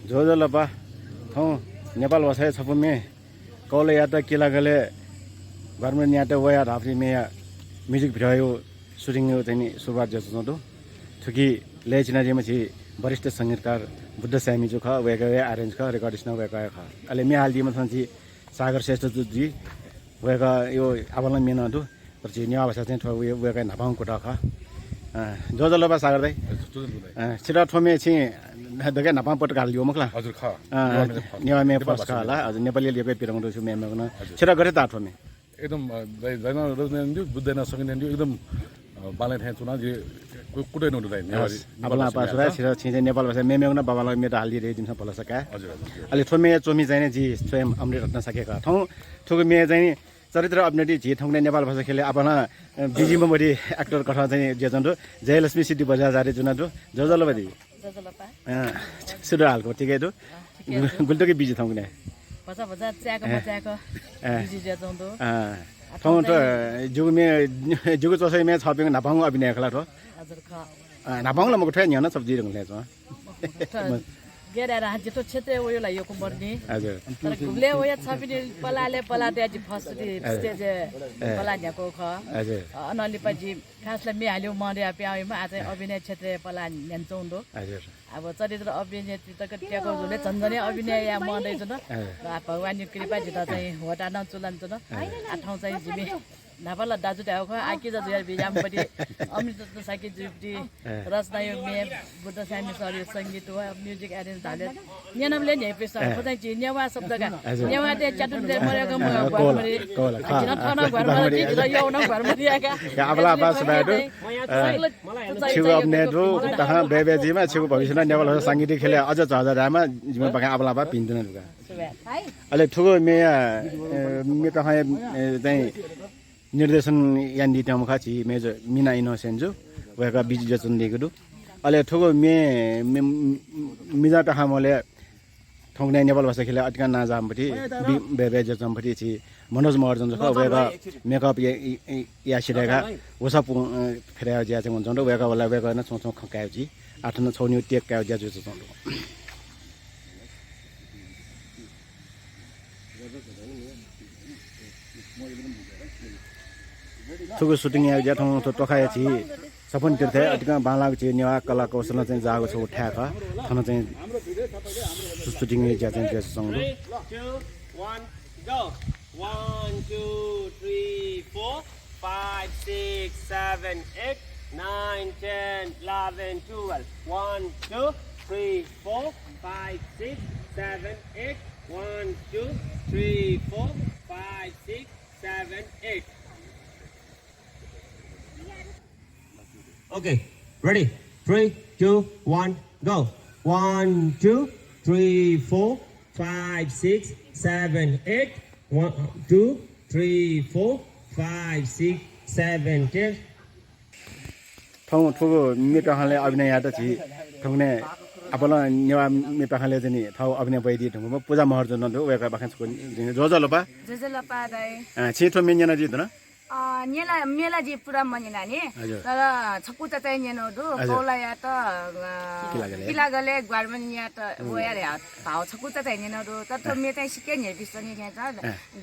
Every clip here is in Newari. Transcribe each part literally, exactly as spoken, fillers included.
ज्वजलपा, थौं नेपाल भाषाया छपु म्ये कौलायात किलागलय् ग्वारामरी न्यायेत वया धाःपिं म्येया music video-या shooting-या चाहिँ नि सुरुवात जुयाच्वंगु दु। थुकी लय् चिनादीम्ह झी वरिष्ठ संगीतकार बुद्ध साय्मि जु खः, वय्कःया arrange खः, recordist नं वय्कःया खः। अले म्ये हालादीम्ह थन झी सागर श्रेष्ठ जु जुइ, वय्कःया आपालं म्ये नं दु। तर झी नेवाः भाषाय् चाहिँ थ्व वय्-, वय्कःया न्हापांगु कुतः खः। अँ, ज्वजलपा सागर दाइ। हजुर, ज्वजलपा दाइ। अँ, छितः थ्व म्ये छिं दकलय् न्हापां पटक हालादियागु मखु ला? हजुर, खः। अँ, नेवाः म्ये first। नेवाः म्ये नेपाल first खः भाषा ला? म्ये। हजुर, नेपाली लिपा पिरंगु दु छु म्ये मेगु नं। हजुर। छितः गथे ताः थ्व म्ये? एकदम, अ, दाइ, दाइनं रचना यानादीगु, बुद्ध दाइनं संगीत यानादीगु, एकदम, अ, बांलाइ थें च्वना, जि कु-, कुतः नं दु दाइ, नेवाः, हस्, नेपाल आपालं भाषा आपाः सुभाय्, म्ये। छितः छिं चाहिँ नेपाल भाषाय् मेमेगु नं बांबांलाक म्ये हालादी धइगु जिमिसं भलसा काये। हजुर, हजुर, हजुर। अले थ्व म्ये च्वमि चाहिँ नि जि स्वयं अमृत रत्न शाक्य खः। थौं थुगु म्ये चाहिँ नि चरित्र अभिनय ति झी थौंकन्हय् नेपाल भाषा ख्यलय् आपालं, अ, बिजीम्ह वरि actor कथं चाहिँ नि जुयाच्वंगु दु। जयलक्ष्मी सिद्धि बज्राचार्य जुयाच्वंगु दु। ज्वजलपा दिदी। ज्वजलपा। अँ, सुरु हालागु, ठिकै दु। अँ, ठिकै दु। गुलि तक बिजी थौंकन्हय्? भचा भचा चाय्क अँ। मचाय्क अँ। बिजी जुयाच्वंगु दु। अँ। आ, थौं थौं थ्व चाहिँ जिगु म्ये, जिगु च्वसय् म्ये छःपिंगु न्हापांगु अभिनय खः ला थ्व? हजुर, खः। अँ, न्हापांगु ला मखु, थ्वया न्ह्यः नं छपु जुइ धुंकल ला थ्व। थ्व गय् धाये धाःसा जि थ्व क्षेत्रय् वयागु ला यक्व मदुनि। हजुर। तर गुबलय् वया छःपिनि पलाः लय् पलाः तयाः जि first हजुर। stage-य् अँ। पलाः न्ह्याकूगु खः। हजुर। अ, अनं लिपा जि खास ला म्ये हालेगु मदयाः पिहां वइम्ह, आः चाहिँ अभिनय क्षेत्रय् पलाः न्ह्यानाच्वंगु दु। हजुर। अब चरित्र अभिनेत्री तक त्याकूगु जुल, झन झन हे अभिनय याये मन दयाच्वन। हजुर। आ, भगवानया कृपां जितः चाहिँ ह्वःताः नं चूलानाच्वन। हजुर। आ, थौं चाहिँ जिमि न्हापा ला दाजु धायेगु खः, आः किजा जुयाः बिज्याःम्ह पति अमृत रत्न शाक्य जुया पति हजुर। रचनाया म्ये, बुद्ध साय्मि सरया संगीत व music arrange धाःबलय् न्यनाबलय् न्ह्यइपुसे अँ। थ्व चाहिँ झी नेवाः शब्द का। हजुर। नेवाःतय् च्यातुन्त मदय्क अँ, मगाः कोला, ग्वारामरी। कोला, खः। जिं थन अँ, ग्वारामरी, ग्वारामरी। जिं यःनं ग्वारामरी याका। या, आपालं आपाः सुभाय् दु। अ, सकल छिगु अभिनय दु, तसकं बय्बय् जुइमा, छिगु भविष्य नं नेपाल भाषा सांगीतिक ख्यलय् अझ झःझः धायेमा, जिमिपाखें आपालं आपाः भिंतुना दुका। सुभाय्। अले थुगु म्येया, अ, म्ये प्याखंया, अ, चाहिँ निर्देशन यानादीत्यंम्ह खः झी मेजर मिना इनोसेन्ट जु, वय्कः बिजी जुयाच्वनादीगु दु। अले थुगु म्ये, म्ये, मिजं प्याखंम्ह ला थौंकन्हय् नेपाल भाषा ख्यलय् अतिकं नांजाःम्ह पति, बि-, बय्बय् जुयाच्वंम्ह पति झी मनोज महर्जन जु खः, वय्कः makeup या, या, या सिधय्काः वसः पु-, अ, फिरय् ज्या यानाच्वंगु दु, वय्कः वल, वय्कलं नं छुं छुं खँ कायेगु जुइ। आः थन छगू निगू take कायेगु ज्या जुयाच्वंगु दु। थुगु shooting यायेगु ज्या थौं थ्व तोखाया झी सपन तीर्थय् अतिकं बांलाःगु झी नेवाः कला कौशलं चाहिँ जाःगु छगू थाय् खः। थन चाहिँ सु-, shooting यायेगु ज्या चाहिँ जुयाच्वंगु दु। Three, two, one, go. One, two, three, four, five, six, seven, eight, nine, ten, eleven, twelve. One, two, three, four, five, six, seven, eight. One, two, three, four, five, six, seven, eight. Okay, ready? Three, two, one, go. One, two, three, four, five, six, seven, eight. One, two, three, four, five, six, seven, ten. थौं थुगु म्ये प्याखंलय् अभिनय यायेत झी थौंकन्हय् आपालं नेवाः म्ये प्याखंलय् चाहिँ नि थःगु अभिनय ब्वयादी धुंकूम्ह पूजा महर्जन नं दु, वय्कःया पाखें छकू ज्वजलपा। ज्वजलपा दाइ। अँ, छिं थ्व म्ये न्यनादी धुन? अँ, न्यना, म्ये ला जिं पूरा मन्यना नि। हजुर। तर छकूचा चाहिँ न्यनागु दु, हजुर। कौलायात, अँ, किलागलय्। किलागलय् ग्वारामरी न्यायेत वया धाःगु छकूचा चाहिँ न्यनागु दु। तर थ्व अँ। म्ये चाहिँ सिक्क न्ह्यइपुसे च्वनी नि, अँ।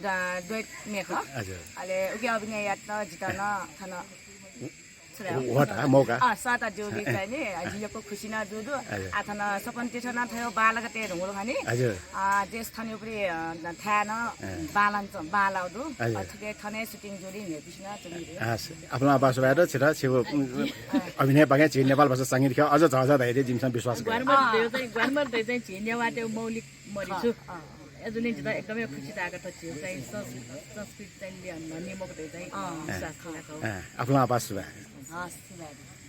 द-, द्वैत म्ये खः। हजुर। अले उकी अभिनय यायेत जितः नं थन छु धायेगु? वःता, मौका। अँ, सःता जूगुलिं चाहिँ नि, जिं यक्व खुसी नं जूगु दु। हजुर। आः थन सपन तीर्थ नं थ्व बांलाक तये धुंकल खनी। हजुर। अँ, देश थनया उपरि, अँ, थाय् नं अँ। बांलान च-, बांलाःगु दु। हजुर। अ, थुकी थन हे shooting जूगुलिं न्ह्यइपुसे नं च्वनी। हस्, आपालं आपाः सुभाय् दु, छितः छिगु अभिनय पाखें झी नेपाल भाषा सांगीतिक ख्यः अझ झःझः धाइ धइगु जिमिसं विश्वास कया। ग्वारामरी धइगु चाहिँ, ग्वारामरी धइगु चाहिँ झी नेवाःतय् मौलिक मरि छु। अँ, अँ। अय्जूगुलिं जितः एकदमै खुसी ताःगु थ्व झीगु चाहिँ संस-, संस्कृति चाहिँ ल्यं न्हनीम्वाःगु धइगु चाहिँ अँ। विश्वास कया थौं। अँ, आपालं आपाः सुभाय्। हस्, सुभाय्।